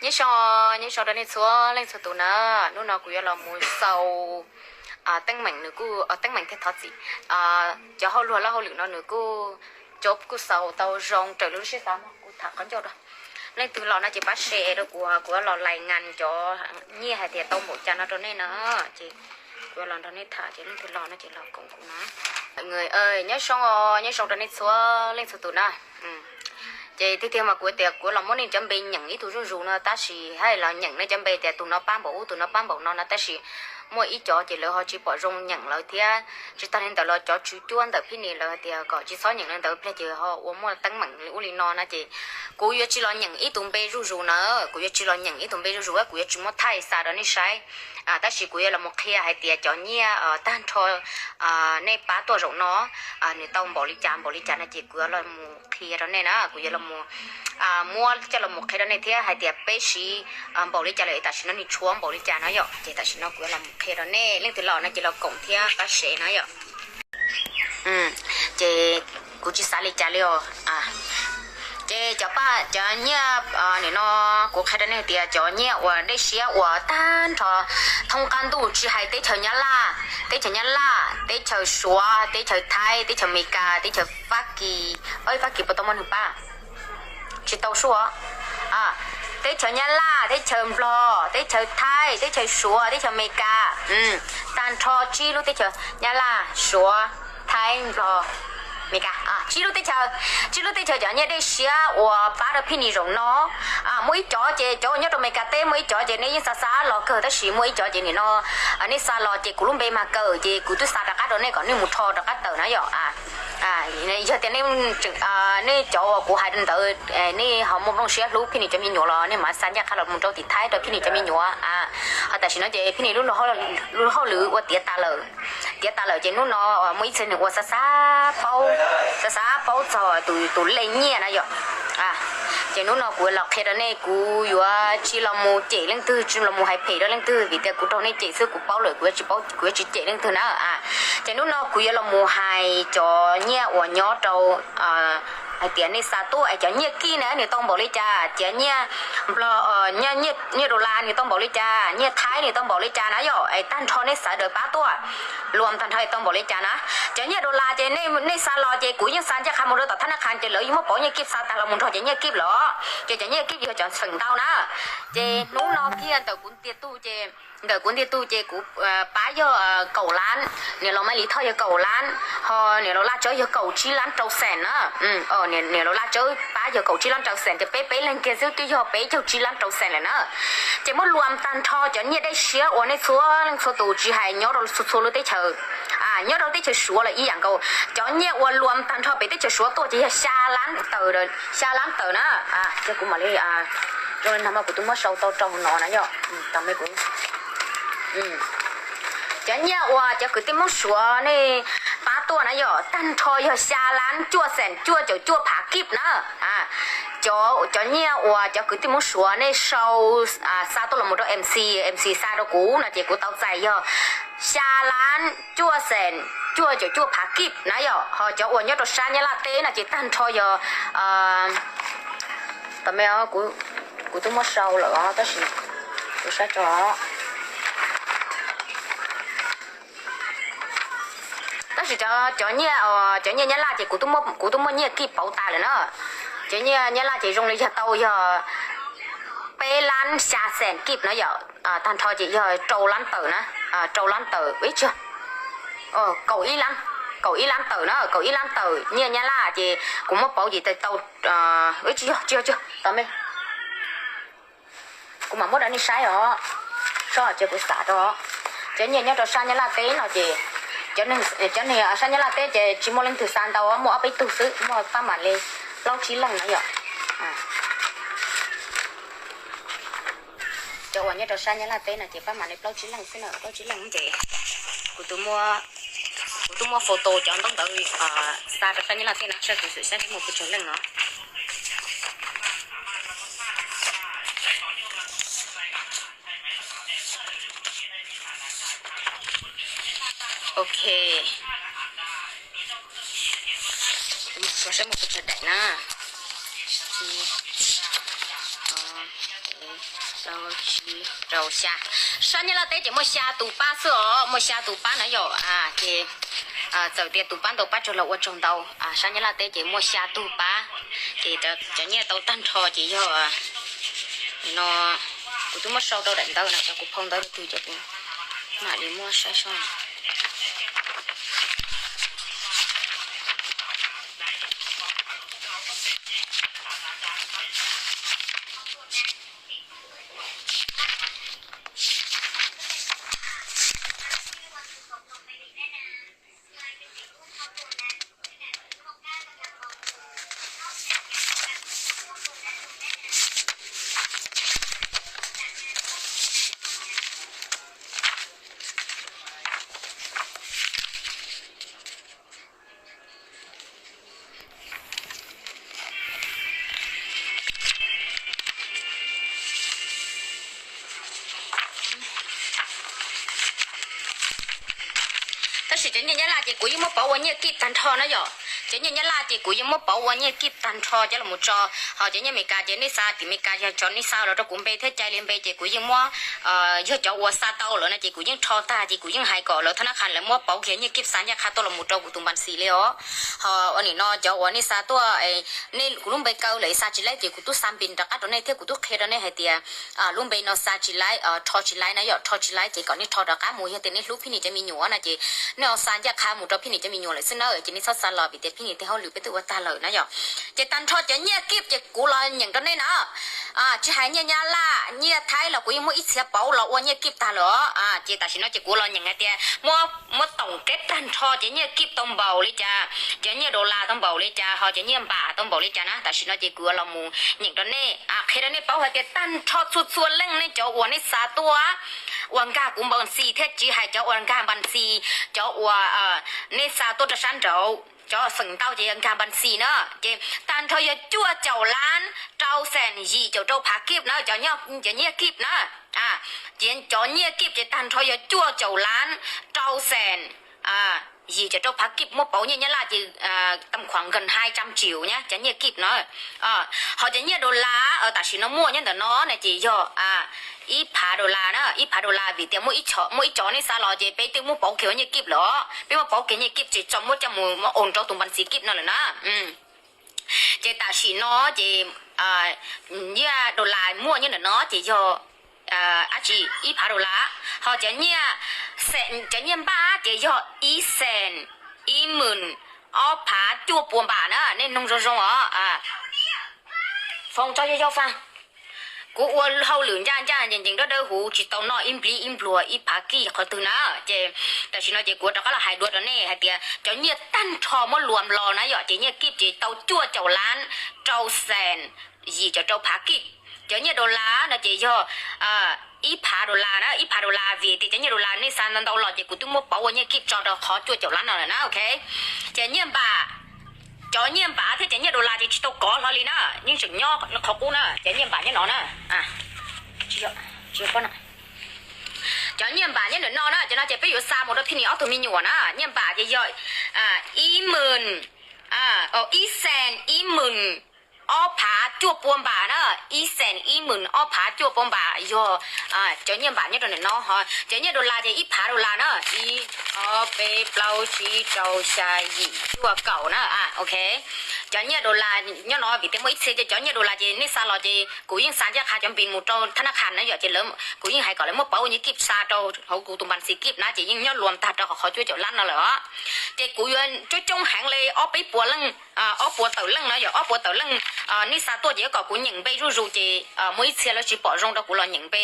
Nyob zoo, nyob zoo rau nej txhua leej txhua tus na. Hnub no kuv yuav los mus xaus teeb meem, nws kuj teeb meem thiab thov txim, cov hauj lwm, lub hauj lwm no nws kuj, cov kuj xaus tau zoo raws li lub siab xav no, kuv tham qhov ncauj rau. Leej twg los no ces pab share rau kuv, kuv yuav los lais ngas cov nyiaj hais tias tau npaum cas no rau nej na. Ces kuv yuav los nrog nej tham, ces leej twg los no ces los koom kuv na. Nyob zoo, nyob zoo rau nej txhua leej txhua tus na. Ces tiag tiag mas kuv tias kuv los muab nej cov npe nyeem ib tug zuj zus no, tab sis hais los nyeem nej cov npe tias tus no pab npaum ub, tus no pab npaum no no, tab sis muaj ib cov ces lawv ho tsis pom zoo nyeem lawv thiab. Tsis tag li ntawd los cov tswv cuab ntawm Phij Nis lawv hais tias kom tsis txhob nyeem li ntawd pliag ces ho ua muaj teeb meem li ub li no na. Ces kuv yuav tsis los nyeem ib tug npe zuj zus na, kuv yuav tsis los nyeem ib tug npe zuj zus, kuv yuav tsis muab thaij xa rau nej saib. Tab sis kuv yuav los mus qhia hais tias cov nyiaj tag nrho nej pab tuaj zaum no nws tau npaum li cas npaum li cas no, ces kuv yuav los mus qhia rau nej na. Kuv yuav los muab coj los mus qhia rau nej thiab hais tias peb siv npaum li cas lawm, tam sim no nws tshuav npaum li cas no yom. Ces tam sim no kuv yuav los mus qhia rau nej, leej twg los no ces los koom thiab pab share na yom. Ces kuv tsis xav li cas li os. Ces cov paj, cov nyiaj, nim no kuv qhia rau nej tias cov nyiaj uas dej siab uas tag nrho thoob qab ntuj, tsis hais teb chaws Nyab Laj, teb chaws Nyab Laj, teb chaws Suav, teb chaws Thaib, teb chaws Amelikas, teb chaws Fab Kis, Fab Kis puas tau muaj neeg pab? Tsis tau sub. Teb chaws Nyab Laj, teb chaws Nplog, teb chaws Thaib, teb chaws Suav, teb chaws Amelikas, tag nrho tsib lub teb chaws, Nyab Laj, Suav, Thaib, Nplog, Amelikas, tsib lub teb chaws, tsib lub teb chaws cov nyiaj dej siab uas pab rau Phij Nis zaum no. Muaj ib cov ces cov uas nyob rau Amelikas teb, muaj ib cov ces nej yeej xa xa los kawg, tab sis muaj ib cov ces nim no nej xa los ces kuv lub npe mas kawm ces kuv twb xa rov qab rau nej kom nej mus rho rov qab tawm na yom. Yog tias nej cov uas kuv hais ntawd nej ho muaj nplooj siab hlub Phij Nis cov me nyuam los nej mam xa ncaj qha los mus rau tim Thaib rau Phij Nis cov me nyuam. Ho tam sim no ces Phij Nis lub hauj lwm ua tiav tas lawm, tiav tas lawm ces hnub no muaj ib txhia neeg uas xav xav paub, xav xav paub txog tus, tus lej nyiaj na yom. Ces hnub no kuv los qhia rau nej, kuv yuav tsis los mus cem leej twg, tsis los mus hais phem rau leej twg, vim tias kuv raug nej cem xwb kuv paub lawm, kuv yuav tsis paub, kuv yuav tsis cem leej twg na. Ces hnub no kuv yuav los mus hais cov nyiaj uas nyob rau, hais tias nej xa tuaj es cov nyiaj kib na nws tau npaum li cas, cov nyiaj Nplog, nyiaj dollar nws tau npaum li cas, nyiaj Thaib nws tau npaum li cas na yom, es tag nrho nej sawv daws pab tuaj luam tag nrho tau npaum li cas na. Cov nyiaj dollar ces nej xa los ces kuv yeej xa ncaj qha mus rau tom thab nab qha ces lawv yeej muab pauv nyiaj kib xa tag los mus nrog cov nyiaj kib lawm. Ces cov nyiaj kib yog cov feem ntau na. Ces hnub no kiag ntawm kuv ntiag tug ces, ntawm kuv ntiag tug ces kuv pab yog kaum lab, niam laus Maiv Lis Thoj yog kaum lab, ho niam laus Laj Tsawb yog kaum tsib lab rau xees na. Niam laus Laj Tsawb pab yog kaum tsib lab rau xees, ces peb peb leeg kiag xwb twb yog peb caug tsib lab rau xees lawm na. Ces muab luam tag nrho cov nyiaj dej siab uas nej txhua leej txhua tus tsis hais nyob rau txhua txhua lub teb chaws, nyob rau teb chaws Suav los ib yam nkaus, cov nyiaj uas luam tag nrho pem teb chaws Suav tuaj ces yog xya lab tawm, xya lab tawm na. Ces kuv mam li, zoo li no mas kuv twb muab sau tau rau no na yom. Cov nyiaj uas cov kwv tij Hmoob Suav nej pab tuaj na yom, tag nrho yog xya lab cuaj xees cuaj caum cuaj phav kib na. Cov, cov nyiaj uas cov kwv tij Hmoob Suav nej sau, xa tuaj los mus rau MC, MC xa rau kuv no ces kuv tau txais yog xya lab cuaj xees cuaj caum cuaj phav kib na yom. Ho cov uas nyob rau sab Nyab Laj teb no ces tag nrho yog, tam me, kuv twb muab sau lawm os, tab sis kuv saib tso. Tab sis cov, cov nyiaj, cov nyiaj Nyab Laj ces kuv twb muab nyiaj kib pauv tas lawm na. Cov nyiaj Nyab Laj ces zoo li yog tau yog peb lab xya xees kib na yom. Tag nrho ces yog rau lab tawm na, rau lab tawm, ib tsis, kaum ib lab, kaum ib lab tawm na, kaum ib lab tawm nyiaj Nyab Laj ces kuv muab pauv ces tau, ib tsis yog, tsis yog, tsis yog, tos me. Kuv mam muab rau nej saib os, soj ces kuv xam rau. Cov nyiaj nyob rau sab Nyab Laj teb no ces, cov neeg sab Nyab Laj teb ces tsis muaj leej twg xa ntau, muaj ob peb tug xwb, muaj pab mam li plaub tsib leej na yom. Cov uas nyob rau sab Nyab Laj teb no ces pab mam li plaub tsib leej xwb na, plaub tsib leej ces kuv twb muab, kuv twb muab photo cov ntaub ntawv xa rau sab Nyab Laj teb no, seb kuv xwm sab teb muaj pes tsawg leej no. Ok. Saib muaj pes tsawg daim na. Rau, tsib, rau, xya. Sab Nyab Laj teb ces muaj xya tus pab xwb os, muaj xya tus pab na yom. Ces txawm tias tus pab ntau pab tsawg los ua tsaug ntau. Sab Nyab Laj teb ces muaj xya tus pab, ces cov nyiaj tau tag nrho ces yog no, kuv twb muab sau rau daim ntawv no, cov kuv phau ntawv twg ces kuv mam li muab saib seb. Tab sis cov nyiaj Nyab Laj ces kuv yeej muab pauv ua nyiaj kib tag nrho na yom. Cov nyiaj Nyab Laj ces kuv yeej muab pauv ua nyiaj kib tag nrho cov los mus tso. Ho cov nyiaj Amelikas ces nej xa tim Amelikas yog cov nej xa los rau kuv npe thiab cai li npe ces kuv yeej muab, yog cov uas xa tau lawm no ces kuv yeej rho tag ces kuv yeej hais kom lawv thab nab qhas lawv muab pauv kiag nyiaj kib xa ncaj qha tuaj los mus rau kuv tus npas xis li os. Ho ua nim no cov uas nej xa tuaj, nej kuv lub npe kaw lawm xa tsis laib ces kuv twb xa npis rov qab rau nej thiab kuv twb qhia rau nej hais tias lub npe no xa tsis laib, rho tsis laib na yom, rho tsis laib ces kom nej rho rov qab mus, yog tias nej hlub Phij Nim cov me nyuam no ces nej ho xa ncaj qha mus rau Phij Nim cov me nyuam lawm xwb na, ces nej txhob xa los vim tias Phij Nim tej hauj lwm peb twb ua tag lawm na yom. Ces tag nrho cov nyiaj kib ces kuv los nyeem rau nej na. Tsis hais nyiaj Nyab Laj, nyiaj Thaib los kuv yeej muab ib txhia pauv los ua nyiaj kib tag lawm os. Ces tam sim no ces kuv los nyeem hais tias muab, muab toom keb tag nrho cov nyiaj kib tau npaum li cas, cov nyiaj dollar tau npaum li cas, ho cov nyiaj npam tau npaum li cas na. Tam sim no ces kuv los mus nyeem rau nej, qhia rau nej paub hais tias tag nrho txhua txhua leej nej cov uas nej xa tuaj, uas nkag kuv npas xis thiab tsis hais cov uas nkag npas xis, cov uas nej xa tuaj rau sab nraud, cov xeem ntau ces nkag npas xis na, ces tag nrho yog cuaj caum lab rau xees yim caum rau phav kib na, cov nyiaj kib na. Ces cov nyiaj kib ces tag nrho yog cuaj caum lab rau xees yim caum rau phav kib, muab pauv nyiaj Nyab Laj ces tam khuam nkas hais tsam tsium nyab cov nyiaj kib na. Ho cov nyiaj dollar tam sim no muaj nyob ntawm no na ces yog ib phav dollar na, ib phav dollar vim tias muaj ib cov nej xa los ces peb twb muab pauv kiag nyiaj kib lawm, peb muab pauv kiag nyiaj kib ces tso muab coj mus muab ua rau tus npas xis kib no lawm na. Ces tam sim no ces nyiaj dollar muaj nyob ntawm no ces yog dab tsi, ib phav dollar. Ho cov nyiaj, cov nyiaj npaj ces yog ib xees ib hmos ob phav cuaj pua npam na, nej noog zoo zoo os. Foom tso yog yog fa, kuv ua hauj lwm ncaj ncaj ncees ncees dawb dawb huv tsis tau noj ib nplib ib npluag ib phav kib qhov twg na. Ces tam sim no ces kuv rov qab los hais dua rau nej hais tias cov nyiaj tag nrho muab luam los na yom, ces nyiaj kib ces tau cuaj caum lab rau xees yim caum rau phav kib. Cov nyiaj dollar no ces yog ib phav dollar na, ib phav dollar vim tias cov nyiaj dollar nej xa ntau ntau los ces kuv twb muab pauv ua nyiaj kib tso rau qhov cuaj caum lab no lawm na, ok. Ces nyiaj npam, cov nyiaj npam thiab cov nyiaj dollar ces tsis tau kov hlo li na, yeej tseem nyob qhov qub na, cov nyiaj npam nyob no na. Cov nyiaj npam nyob ntawm no na, cov no ces peb yuav xa mus rau Phij Nim ob tug me nyuam na, nyiaj npam ces yog ib hmos, ib xees ib hmos ob phav cuaj pua npam na, ib xees ib hmos ob phav cuaj pua npam yog cov nyiaj npam nyob rau ntawm no. Ho cov nyiaj dollar ces ib phav dollar na, ib, ob, peb, plaub, tsib, rau, xya, yim, cuaj, kaum na, ok. Cov nyiaj dollar nyob no vim tias muaj ib txhia ces cov nyiaj dollar ces nej xa los ces kuv yeej xa ncaj qha cov npis mus rau thab nab qhas na yom, ces kuv yeej hais kom lawv muab pauv ua nyiaj kib xa rau hauv kuv tus npas xis kib na, ces yeej nyob luam tag rau qhov cuaj caum lab no lawm os. Ces kuv yuav coob coob heev li ob peb puas leej, ob puas tawm leej na yom, ob puas tawm leej nej xa tuaj ces kom kuv nyeem npe zuj zus ces muaj ib txhia lawv tsis pom zoo rau kuv los nyeem npe.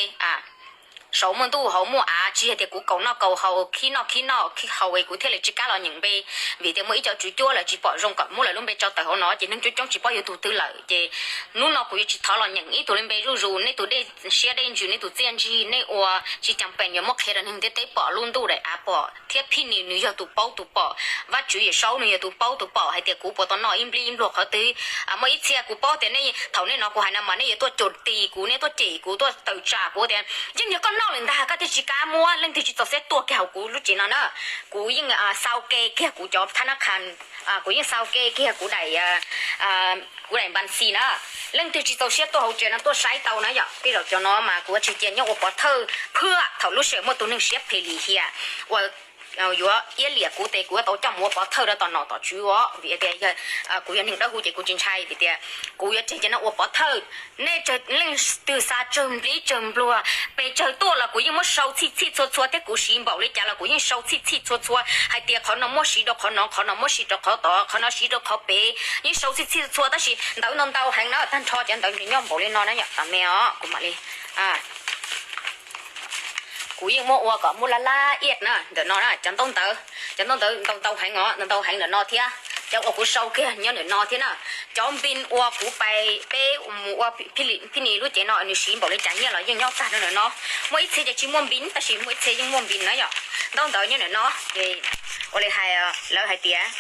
Saum muaj ntuj hauv muaj av, tsis yog tias kuv kaus noj kaus haus khib noj khib noj khib haus es kuv thiaj li tsis kam los nyeem npe. Vim tias muaj ib co tswv cuab lawv tsis pom zoo kom muab lawv lub npe tso tawm hauv no ces neeg coob coob tsis paub yog tus twg lawm ces hnub no kuv yuav tsis thov los nyeem ib tug li npe zuj zus, nej tus dej siab dej ntsws, nej tus txiaj ntsig, nej ua tsis cas pees yuav muab qhia rau neeg ntiaj teb pom lub ntuj daim av pom thiab Phij Nim nws yog tus paub tus pom, Vajtswv Yawm Saub nws yog tus paub tus pom hais tias kuv puas tau noj ib nplij ib npluag qhov twg. Muaj ib txhia kuv paub tias nej thaum nej no kuv hais no mas nej yuav tuaj cam tis kuv, nej tuaj cem kuv, tuaj tawm tsam kuv tias yeej yog koj noj lawm ntag koj thiaj tsis kam muab. Leej twg tsis txaus siab tuaj kiag hauv kuv lub tsev no na, kuv yeej xau ke kiag kuv cov thab nab qha, kuv yeej xau ke kiag kuv daim, kuv daim npas xis na. Leej twg tsis txaus siab tuaj hauv tsev no tuaj saib tau na yom. Tej zaum cov no mas kuv ua tseg cia nyob ua pov thawj phwj thaum lub sij hawm muaj tus neeg siab phem lim hiam uas yuav iab liam kuv ces kuv yuav tau coj mus ua pov thawj rau tom nom tom tswv os. Vim tias kuv yog neeg dawb huv ces kuv tsis ntshai, vim tias kuv yuav tseg cia no ua pov thawj. Nej leej twg xa tsawg nplib tsawg npluag, pes tsawg tuaj los kuv yeej muab sau txhij txhij txhua txhua thiab kuv siv npaum li cas los kuv yeej sau txhij txhij txhua txhua hais tias qhov no muab siv rau qhov no, qhov no muab siv rau qhov tod, qhov no siv rau qhov pem, yeej sau txhij txhij txhua tab sis ntawv ntau ntau heev na, tag nrho cov ntawv nws nyob npaum li no na yom, tom me os kuv mam li kuv yeej muab ua kom muaj laj laj iaj na ntawm no na, cov ntaub ntawv, cov ntaub ntawv ntau ntau heev os, ntau ntau heev ntawm no thiab, cov uas kuv sau kiag nyob ntawm no thiab na. Cov npis uas kuv pais peb mus ua phij nis lub cev no nws siv npaum li cas nyiaj los yeej nyob tag rau ntawm no. Muaj ib txhia ces tsis muaj npis tab sis muaj ib txhia yeej muaj npis na yom. Ntaub ntawv nyob ntawm no ces ua li hais lawv hais tias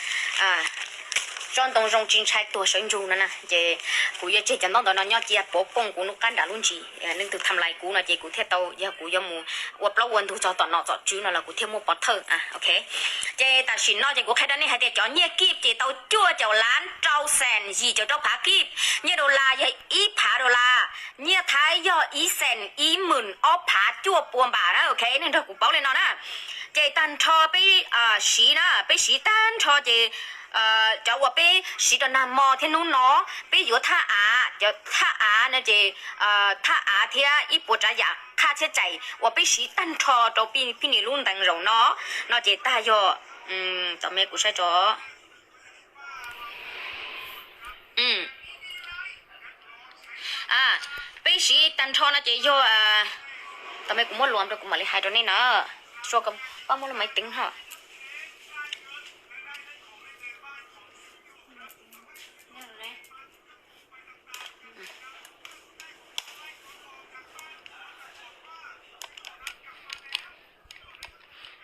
tsob ntoo zoo tsis ntshai tuag sawv ntsug no na, ces kuv yuav tseg cov ntaub ntawv no nyob cia pov pooj kuv lub qab nram lub ntsis. Leej twg tham lais kuv no ces kuv thiaj tau, yog kuv yuav mus ua plaub ua ntug txog tom nom tom tswv no los kuv thiaj muaj pov thawj. Ok, ces tam sim no ces kuv qhia rau nej hais tias cov nyiaj kib ces tau cuaj caum lab rau xees yim caum rau phav kib, nyiaj dollar yog ib phav dollar, nyiaj thaib yog ib xees ib hmos ob phav cuaj pua npam na. Ok, nej nrog kuv paub li no na. Ces tag nrho peb siv na, peb siv tag nrho ces cov uas peb siv rau nag hmo thiab hnub no, peb yuav thaj av, cov thaj av no ces thaj av thiab ib puas tsav yam qhab txhia txhais uas peb siv tag nrho rau phij nis lub ntees zaum no, no ces tag yog, tom me kuv saib tso. Peb siv tag nrho no ces yog, tom me kuv muab luam rau kuv mam li hais rau nej na. Pab muab lub maiv teev ho.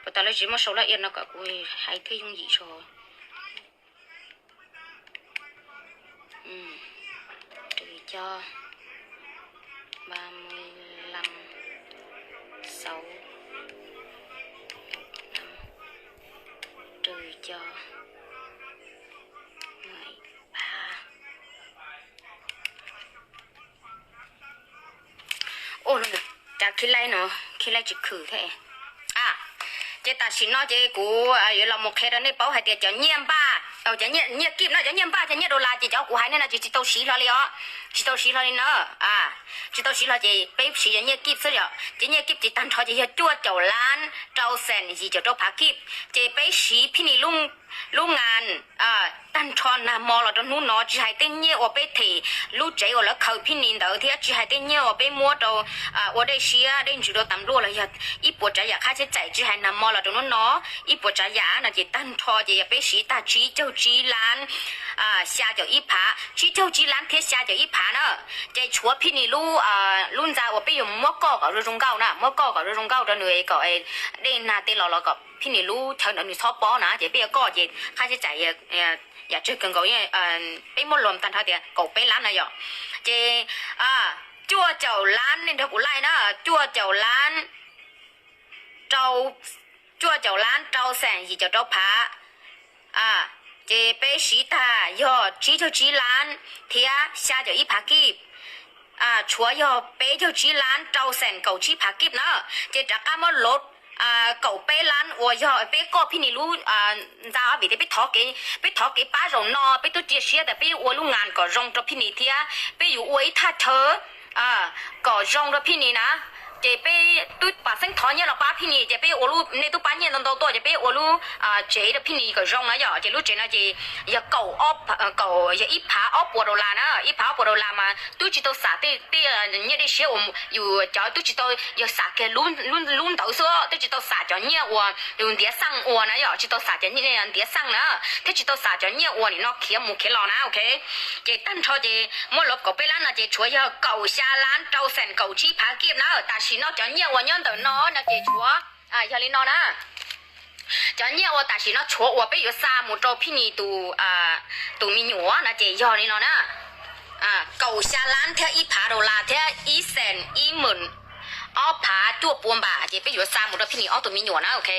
Puas tas lawv tsis muab sau laj iab no kom kuv hais thiaj yooj yim tso. Trừ cho ba mươi lăm, sáu, năm, trừ cho mười ba. Ua, cas khi laj no, khi laj tsis khwm thiab. Ces tam sim no ces kuv yuav los mus qhia rau nej paub hais tias cov nyiaj npaj, cov nyiaj kib no, cov nyiaj npaj, cov nyiaj dollar ces cov kuv hais nej no ces tsis tau siv hlo li os, tsis tau siv hlo li na. Tsis tau siv hlo ces peb siv cov nyiaj kib xwb yom. Cov nyiaj kib ces tag nrho ces yog cuaj caum lab rau xees yim caum rau phav kib, ces peb siv phij nis lub ngas tag nrho nag hmo los rau hnub no, tsis hais tej nyiaj uas peb them lub tsev uas lawv khaws phij nis ntawd thiab tsis hais tej nyiaj uas peb muab rau ua dej siab dej ntsws rau tas npluaj los yog ib puas tsav yam qhab txhia txhais, tsis hais nag hmo los rau hnub no, ib puas tsav yam no ces tag nrho ces yog peb siv tag tsib caug tsib lab xya caum ib phav, tsib caug tsib lab thiab xya caum ib phav na. Ces tshuav phij nis lub ntxa uas peb yuav muab koj kom zoo zoo nkauj na, muab koj kom zoo zoo nkauj rau nws kom dej nag tej los los kom phij nis lub chaw ntawd nws txhob pob na, ces peb yuav koj ces qhab txhia txhais yam tsawg kawg nkaus, peb muab luam tag nrho tias kaum peb lab na yom. Ces cuaj caum lab, nej nrog kuv laij na, cuaj caum lab rau, cuaj caum lab rau xees yim caum rau phav, ces peb siv tag yog tsib caug tsib lab thiab xya caum ib phav kib, tshuav yog peb caug tsib lab rau xees kaum tsib phav kib na. Ces rov qab muab luam kaum peb lab uas yog peb koj phij nis lub ntxa, vim tias peb thov kev pab zaum no, peb twb cia siab tias peb yuav ua lub ngas kom zoo rau phij nis thiab peb yuav ua ib thaj chaw kom zoo rau phij nis na. Ces peb twb pam xeeb thov nyiaj los pab phij nis, ces peb yuav ua lub, nej twb pab nyiaj ntau ntau tuaj, ces peb yuav ua lub tsev rau phij nis kom zoo na yom. Ces lub tsev no ces yog kaum, kaum, yog ib phav ob puas dollar na, ib phav ob puas dollar mas twb tsis tau xam tej, tej nyiaj dej siab uas yus cov twb tsis tau, yog xam kiag lub ntawd xwb, twb tsis tau xam cov nyiaj uas yus ntiav xaj ua na yom, tsis tau xam cov nyiaj ntiav xaj na, thiab tsis tau xam cov nyiaj uas nim no khiav mus khiav los na. Ok, ces tag nrho ces muab luam kaum peb lab no ces tshuav yog kaum xya lab rau xees kaum tsib phav kib na. Tam sim no cov nyiaj uas nyob ntawm no no ces tshuav yog li no na. Cov nyiaj uas tam sim no tshuav uas peb yuav xa mus rau phij nis tus, tus me nyuam no ces yog li no na. Kaum xya lab thiab ib phav dollar thiab ib xees ib hmos ob phav cuaj pua npam ces peb yuav xa mus rau Phij Nis ob tug me nyuam na, ok.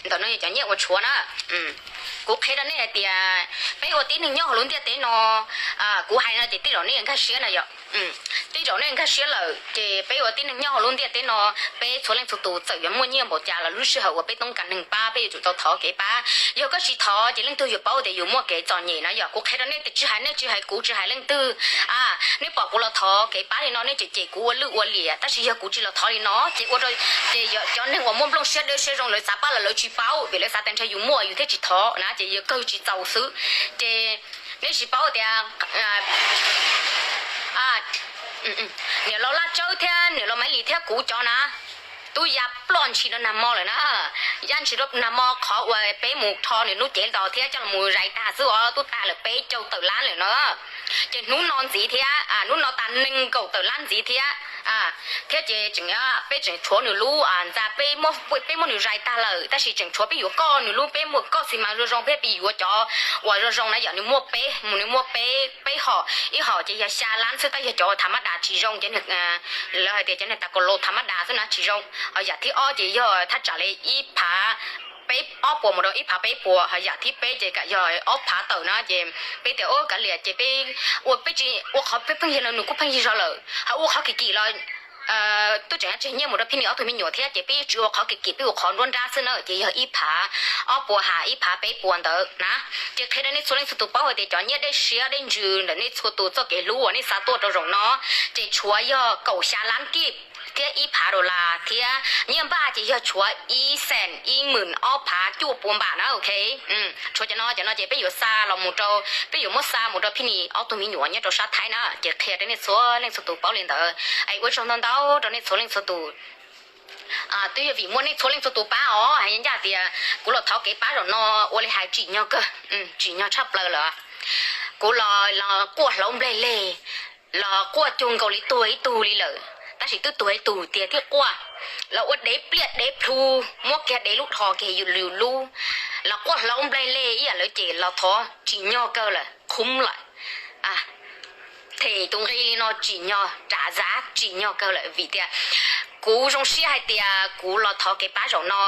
Ntawm no yog cov nyiaj uas tshuav na. Kuv qhia rau nej hais tias peb ua tib neeg nyob hauv lub ntiaj teb no, kuv hais no ces tej zaum nej nkag siab no yom. Tej zaum nej nkag siab lawm ces peb ua tib neeg nyob hauv lub ntiaj teb no, peb txhua leej txhua tus txawm yuav muaj nyiaj npaum cas los lub sij hawm uas peb toob kas neeg pab peb yuav tsum tau thov kev pab. Yog koj tsis thov ces leej twg yuav paub tias yus muaj kev txom nyem na yom. Kuv qhia rau nej tias tsis hais nej tsis hais kuv tsis hais leej twg, nej pom kuv los thov kev pab li no nej cem cem kuv ua lwj ua liam, tab sis yog kuv tsis los thov li no ces ua rau, ces cov neeg uas muaj nplooj siab dawb siab zoo lawv xav pab los lawv tsis paub vim lawv xav tias ntshe yus muaj yus thiaj tsis thov na ces yus kawg tsis txaus xwb. Ces nej tsis paub tias niam laus Laj Tsawb thiab niam laus Maiv Lis thiab kuv cov na, twb ya ploj ntshis rau nag hmo lawm na. Ya ntshis rau nag hmo qhov uas peb mus rho nws lub cev tos thiab coj los zais tag xwb os, twb tag lawm peb caug tawm lab lawm no. Ces hnub no ntxiv thiab, hnub no tas nees nkaum tawm lab ntxiv thiab, thiab ces tseem, peb tseem tshuav nws lub ntxa, peb muab nws zais tag lawm tab sis tseem tshuav peb yuav koj nws lub, peb muab koj xi mas zoo zoo, peb yuav cov uas zoo zoo na yom, nws muaj peb mus, nws muaj peb, peb hom, ib hom ces yog xya lab xwb, tab yog cov tham mab das tsis zoo ces lawv hais tias cov niag tas kaus laus tham mab das xwb na tsis zoo. Ho yam thib ob ces yog thaj tsam li ib phav peb, ob puas mus rau ib phav peb puas, ho yam thib peb ces kam yog ob phav tawm na ces peb tias ua kav liam ces peb ua, peb tsis ua qhov peb pheej yig los nws kuj pheej yig zog lawm, ho ua qhov kim kim los twb tseem tseg nyiaj mus rau Phij Nis ob tug me nyuam thiab ces peb tsis ua qhov kim kim, peb ua qhov nruab nrab xwb na ces yog ib phav ob puas ha ib phav peb puas ntawd na. Ces qhia rau nej txhua leej txhua tus paub hais tias cov nyiaj dej siab dej ntsws ntawm nej txhua tus txoj kev hlub uas nej xa tuaj rau zaum no ces tshuav yog kaum xya lab kib thiab ib phav dollar thiab nyiaj npaj ces yog tshuav ib xees ib hmos ob phav cuaj pua npam na, ok. Tshuav cov no, cov no ces peb yuav xa los mus rau, peb yuav muab xa mus rau Phij Nis ob tug me nyuam nyob rau sab Thaib na ces qhia rau nej txhua leej txhua tus paub li ntawd. Es ua tsaug ntau ntau rau nej txhua leej txhua tus. Twb yog vim muaj nej txhua leej txhua tus pab os, hais ncaj tias kuv los thov kev pab zaum no ua li hais tsim nyog kawg, tsim nyog tshaj plaws lawm. Kuv los, los quaj hlauv nplaig leg, los quaj cuag nkaus li tuag ib tug li lawm, tab sis twb tuag ib tug tiag thiab quaj, los ua dev pliaj dev plhu, muab kiag dev lub dhos kiag yus lub, los quaj hlauv nplaig leg ib yam lawv ces los thov tsim nyog kawg lawm, khum lawm. Them tus nqi li no tsim nyog, ram zav tsim nyog kawg lawm vim tias kuv zoo siab hais tias kuv los thov kev pab zaum no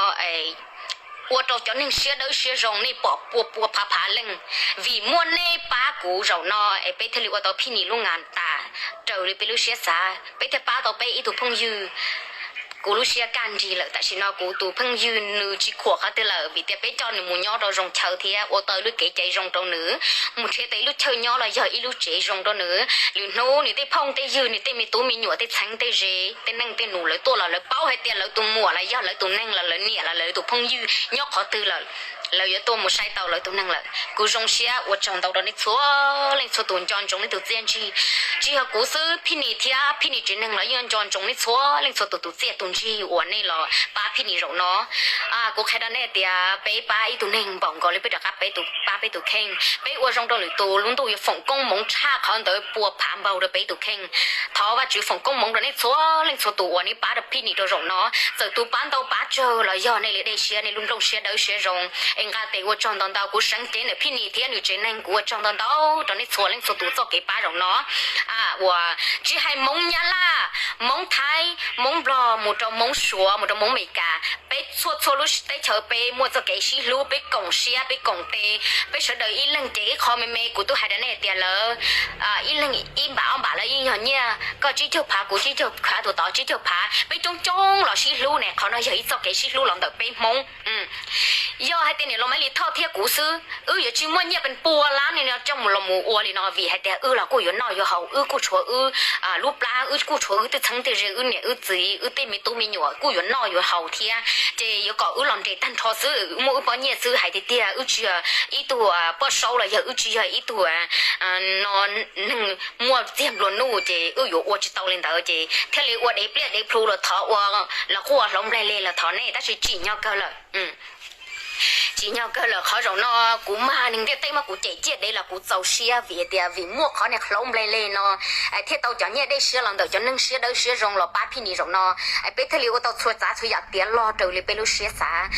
ua rau cov neeg siab dawb siab zoo nej pom pua pua phav phav leej. Vim muaj nej pab kuv zaum no es peb thiaj li ua tau Phij Nis lub ngas tas raws li peb lub siab xav, peb thiaj pab tau peb ib tug phooj ywg. Kuv lub siab kaj nrig lawm, tam sim no kuv tus phooj ywg nws tsis khuam qhov twg lawm vim tias peb coj nws mus nyob rau zoo chaw thiab ua tau lub kev cai zoo rau nws, mus nrhiav tau ib lub chaw nyob los yog ib lub tsev zoo rau nws. Lwm hnub nws tej phooj tej ywg, nws tej me tub me nyuam, tej txheeb tej ze, tej neej tej nus lawv tuaj los lawv paub hais tias lawv tus muam los yog lawv tus neeg los lawv niam los lawv tus phooj ywg nyob qhov twg lawm, lawv yuav tuaj mus saib tau lawv tus neeg lawm. Kuv zoo siab ua tsaug ntau rau nej txhua leej txhua tus nco ntsoov nej tus txiaj ntsig. Tsis yog kuv xwb, Phij Nis thiab Phij Nis tsev neeg los yeej nco ntsoov nej txhua leej txhua tus tus txiaj tus ntsig uas nej los pab Phij Nis zaum no. Kuv qhia rau nej tias peb pab ib tug neeg npaum nkaus li peb rov qab peb tus, pab peb tus kheej. Peb ua zoo rau lwm tus lub ntuj yuav foom koob hmoov tshaj qhov ntawd pua phav npaug rau peb tus kheej. Thov Vajtswv foom koob hmoov rau nej txhua leej txhua tus uas nej pab rau Phij Nis rau zaum no. Txawm tus pab ntau pab tsawg los yog nej li dej siab, nej lub nplooj siab dawb siab zoo. Es nqa tes ua tsaug ntau ntau, kuv seev cev ntawm Phij Nis thiab nws tsev neeg, kuv ua tsaug ntau ntau rau nej txhua leej txhua tus txoj kev pab zaum no. Uas tsis hais Hmoob Nyab Laj, Hmoob Thaib, Hmoob Nplog, mus rau Hmoob Suav, mus rau Hmoob Amelikas, peb txhua txhua lub teb chaws peb muaj txoj kev sib hlub, peb koom siab, peb koom tes, peb sawv daws ib leeg cev ib qho me me. Kuv twb hais rau nej tias lawv ib leeg ib npam ob npam, lawv ib nyuag nyiaj, koj tsib caug phav, kuv tsib caug phav, tus tod tsib caug phav, peb coob coob los sib hlub ne. Qhov no yog ib txoj kev sib hlub los ntawm peb Hmoob. Yog hais tias niam laus Maiv Lis Thoj thiab kuv xwb, wb yuav tsis muaj nyiaj pes pua lab ni no coj mus los mus ua li no, vim hais tias wb los kuj yuav noj yuav haus, wb kuj tshuav wb lub plab, wb kuj tshuav wb tej txheeb tej ze, wb niam wb txiv, wb tej me tub me nyuam kuj yuav noj yuav haus thiab. Ces yuav kom wb los nres tag nrho xwb, muaj wb pob nyiaj xwb, hais tiag tiag wb tsis yog ib tug poj saub los yog wb tsis yog ib tug no neeg muaj txiag nplua nuj, ces wb yuav ua tsis tau li ntawd, ces thiaj li ua dev pliaj dev plhu los thov ua, los quaj hlauv nplaig leg los thov nej, tab sis tsim nyog kawg lawm. Tsim nyog kawg lawm qhov zaum no kuv mag neeg ntiaj teb mas kuv cem ciaj dev los kuv txaus siab vim tias vim muaj qhov niag hlob nplej leg no thiaj tau cov nyiaj dej siab los ntawm cov neeg siab dawb siab zoo los pab Phij Nis zaum no, peb thiaj li ua tau txhua tsav txhua yam tiav log raws li peb lub siab xav.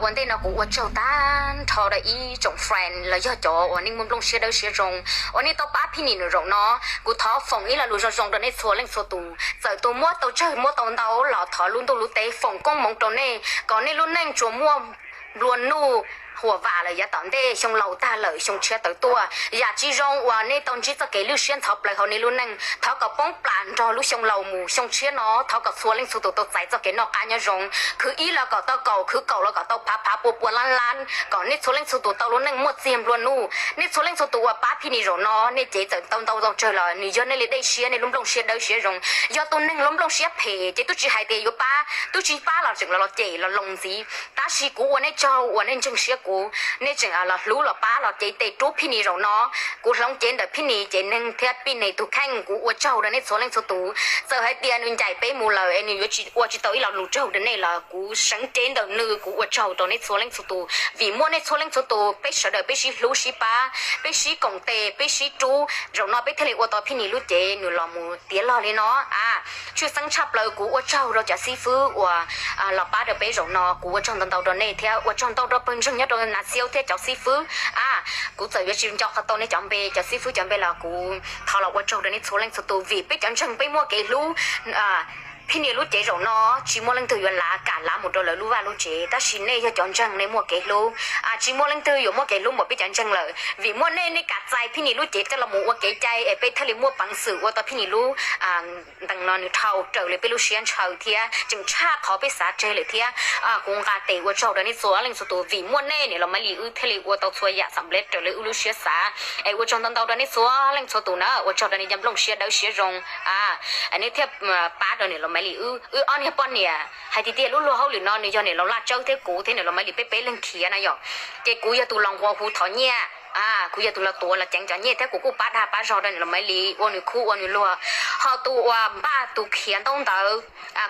Ua ntej no kuv ua tsaug tag nrho rau ib tsoom friend los yog cov uas nej muaj nplooj siab dawb siab zoo uas nej tau pab Phij Nis nws zaum no. Kuv thov foom ib lo lus zoo zoo rau nej txhua leej txhua tus, txawm tus muab tau tsawg muab tau ntau los thov lub ntuj lub teb foom koob hmoov rau nej kom nej lub neej tsuas muaj nplua nuj huam vam lawm yav tom ntej, xyoo laus tag lawm xyoo tshiab tawm tuaj. Yam tsis zoo uas nej tau ntsib txoj kev lwj siab ntxhov plaws hauv nej lub neej thov kom poob plam nrog lub xyoo laus mus, xyoo tshiab no thov kom txhua leej txhua tus tau txais txoj kev noj qab nyob zoo, khwv ib los kom tau kaum, khwv kaum los kom tau phav, phav pua, pua lab, lab, kom nej txhua leej txhua tus tau lub neej muaj txiag nplua nuj. Nej txhua leej txhua tus uas pab Phij Nis zaum no, nej cev txawm tau ntau tau tsawg los nws yog nej li dej siab, nej lub nplooj siab dawb siab zoo. Yog tus neeg lub nplooj siab phem ces twb tsis hais tias yuav pab, twb tsis pab los tseem los cem los loo ntxiv. Tab sis kuv ua nej tsaug uas nej ntseeg siab kuv, nej tseem los hlub los pab los cev tes rub Phij Nis zaum no. Kuv hloov cev ntawm Phij Nis ces neeg thiab Phij Nis tus kheej, kuv ua tsaug rau nej txhua leej txhua tus. Txawm hais tias nws ncaim peb mus lawm es nws yuav tsis ua tsis tau ib lo lus tsaug rau nej los kuv seev cev ntawm nws, kuv ua tsaug rau nej txhua leej txhua tus vim muaj nej txhua leej txhua tus peb sawv daws peb sib hlub sib pab, peb sib koom tes, peb sib rub, zaum no peb thiaj li ua tau Phij Nis lub cev nws los mus tiav log li no. A, tshwj xeeb tshaj plaws kuv ua tsaug rau cov xib fwb uas los pab rau peb zaum no, kuv ua tsaug ntau ntau rau nej thiab ua tsaug ntau rau pawg ntseeg nyob rau Nas Xiaus thiab cov xib fwb. A, kuv txawm yuav tsis nco qhov tau nej cov npe, cov xib fwb cov npe los kuv thov los ua tsaug rau nej txhua leej txhua tus vim peb cov ntseeg peb muaj kev hlub. Phij Nis lub cev zaum no tsis muaj leej twg yuav lav kam lav mus rau lawv lub vaj lub tsev, tab sis nej yog cov ntseeg nej muaj kev hlub, tsis muaj leej twg yuav muaj kev hlub npaum peb cov ntseeg lawm. Vim muaj nej, nej kam txais Phij Nis lub cev coj los mus ua kev cai es peb thiaj li muaj peev xwm ua tau Phij Nis lub ntees no nws dhau raws li peb lub siab ntshaw thiab tseem tshaj qhov peb xav tseg lawm thiab. Kuv nqa tes ua tsaug rau nej txhua leej txhua tus vim muaj nej niam laus Maiv Lis wb thiaj li ua tau txhua yam xam npleb raws li wb lub siab xav. Es ua tsaug ntau ntau rau nej txhua leej txhua tus na, ua tsaug rau nej cov nplooj siab dawb siab zoo, nej thiaj pab rau niam laus Maiv Lis wb. Wb ob niag poj niam hais tiag tiag lub luag hauj lwm no nws yog niam laus Laj Tsawb thiab kuv thiab niam laus Maiv Lis peb peb leeg khiav na yom. Ces kuv yog tus los nqua hu thov nyiaj, kuv yog tus los tuav los ceev cov nyiaj thiab kuv kuj pab dag pab zog rau niam laus Maiv Lis ua nws khub ua nws luag. Ho tus uas npaj tus khiav ntaub ntawv,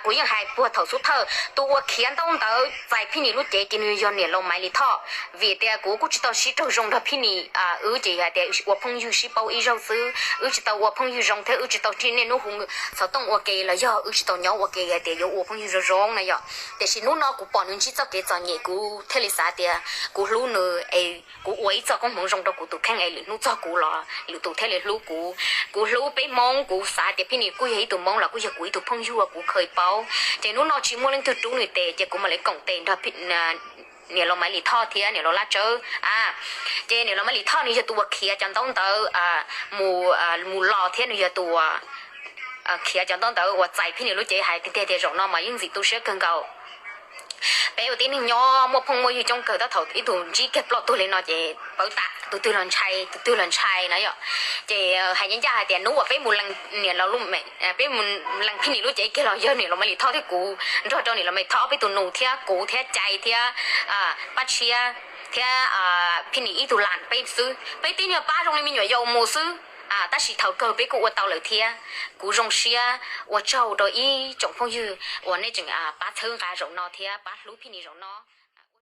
kuv yeej hais puag thaum xub thawj, tus uas khiav ntaub ntawv txais Phij Nis lub cev ces nws yog niam laus Maiv Lis Thoj. Vim tias kuv kuj tsis tau sib raug zoo nrog Phij Nis, wb ces hais tias ua phooj ywg sib paub ib zaug xwb, wb tsis tau ua phooj ywg zoo thiab wb tsis tau nrhiav niaj hnub hu xov tooj ua ke los yog wb tsis tau nyob ua ke hais tias yuav ua phooj ywg zoo zoo na yom. Tiam sis hnub no kuv pom nws ntsib txoj kev txom nyem kuv thiaj li xav tias kuv hlub nws es kuv ua ib txoj koob hmoov zoo rau kuv tus kheej es lwm hnub txog kuv los lwm tus thiaj li hlub kuv. Kuv hlub peb Hmoob, kuv xav tias Phij Nis kuj yog ib tug Hmoob los kuj yog kuv ib tug phooj ywg uas kuv khaws paub. Ces hnub no tsis muaj leej twg rub nws tes ces kuv mam li koom tes nrog niam laus Maiv Lis Thoj thiab niam laus Laj Tsawb. Ces niam laus Maiv Lis Thoj nws yog tus uas khiav cov ntaub ntawv mus los thiab nws yog tus uas khiav cov ntaub ntawv uas txais Phij Nis lub cev. Hais tiag tiag tias zaum no mas yeej ntxim tu siab kawg nkaus. Peb ua tib neeg nyob muaj phooj muaj ywg coob kawg, tab thaum ib tug ntsib kiag ploj tuag li no ces pawv tam, tus twg los ntshai tus twg los ntshai na yom. Ces hais ncaj ncaj hais tias hnub uas peb mus lees niam laus, peb mus lees Phij Nis lub cev kiag los yog niam laus Maiv Lis Thoj thiab kuv nrog rau niam laus Maiv Lis Thoj ob peb tus nus thiab kuv thiab Cai thiab Paj Tshiab thiab Phij Nis ib tug lam peb xwb, peb tib niag pab zoo li me nyuam yaus mus xwb. Tab sis thaum kawg peb kuj ua tau lawm thiab. Kuv zoo siab ua tsaug rau ib tsoom phooj ywg uas nej tseem pab txhawb nqa zaum no thiab pab hlub Phij Nis zaum no.